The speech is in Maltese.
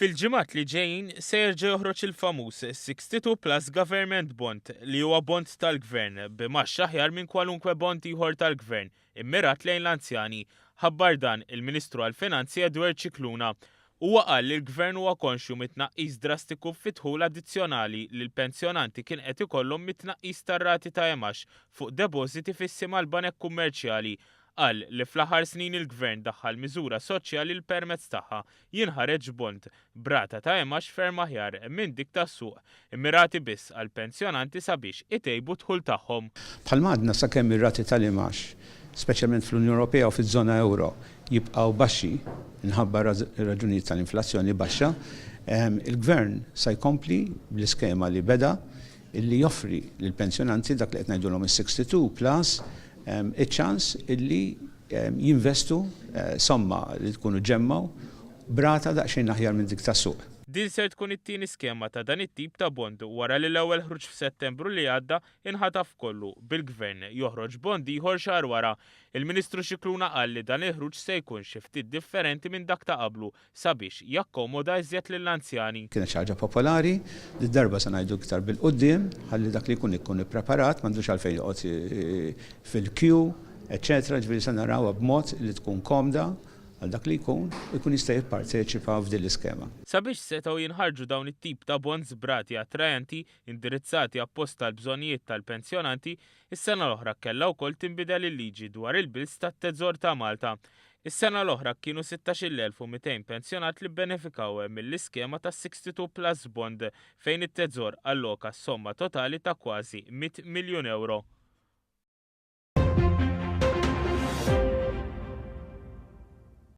Fil-ġimgħat li ġejjin se jerġa' joħroġ il-famuż 62 Plus Government Bond li huwa bond tal-Gvern b'imgħax aħjar minn kwalunkwe bond ieħor tal-Gvern immirat lejn l-anzjani. Ħabbar dan il-Ministru għall-Finanzi Edward Scicluna. Huwa qal li l-Gvern huwa konxju mit-tnaqqis drastiku fid-dħul addizzjonali li l-pensjonanti kien qed ikollhom mit-tnaqqis tar-rati ta' imgħax fuq depożiti fissi mal-banek kummerċjali. Qal li fl-aħħar snin il-Gvern daħħal miżura soċjali li permezz tagħha jinħareġ bond b'rata ta' imgħax ferm aħjar minn dik tas-suq, immirati biss għall-pensjonanti sabiex itejbu d-dħul tagħhom. Bħalma għadna sakemm ir-rati tal-imgħax, speċjalment fl-Unjoni Ewropea u fiż-żona ewro, jibqgħu baxxi minħabba raġunijiet tal-inflazzjoni baxxa, il-Gvern sa jkompli bl-iskema li beda illi joffri lill-pensjonanti dak li qed ngħidulhom is-62 plus iċ-ċans illi jinvestu somma li tkunu ġemmgħu b'rata daqsxejn aħjar minn dik tas-suq. Din ser tkun it-tieni skema ta' dan it-tip ta' bond wara li l-ewwel ħruġ f'Settembru li għadda inħataf kollu, bil-Gvern joħroġ bond ieħor xahar wara. Il-Ministru Scicluna qal li dan il-ħruġ se jkun xi ftit differenti minn dak ta' qablu sabiex jakkomoda iżjed lill-anzjani. Kienet xi ħaġa popolari, did-darba se ngħidu iktar bil-quddiem, ħalli dak li jkun ikun ippreparat, m'għandux għalfejn joqgħod fil-queue, eċċetera, ġifieri se narawha b'mod li tkun komda għal dak li jkun u jkun jista' jipparteċipa f'din l-iskema. Sabiex setgħu jinħarġu dawn it-tip ta' bonds b'rati attraenti, indirizzati apposta għall-bżonnijiet tal-pensjonanti, is-sena l-oħra kellha wkoll tinbidel il-liġi dwar il-bills tat-Teżor ta' Malta. Is-sena l-oħra kienu 16,200 pensjonat li bbenefikaw mill-iskema tas-62 Plus Bond fejn it-Teżor alloka somma totali ta' kważi 100 miljun ewro.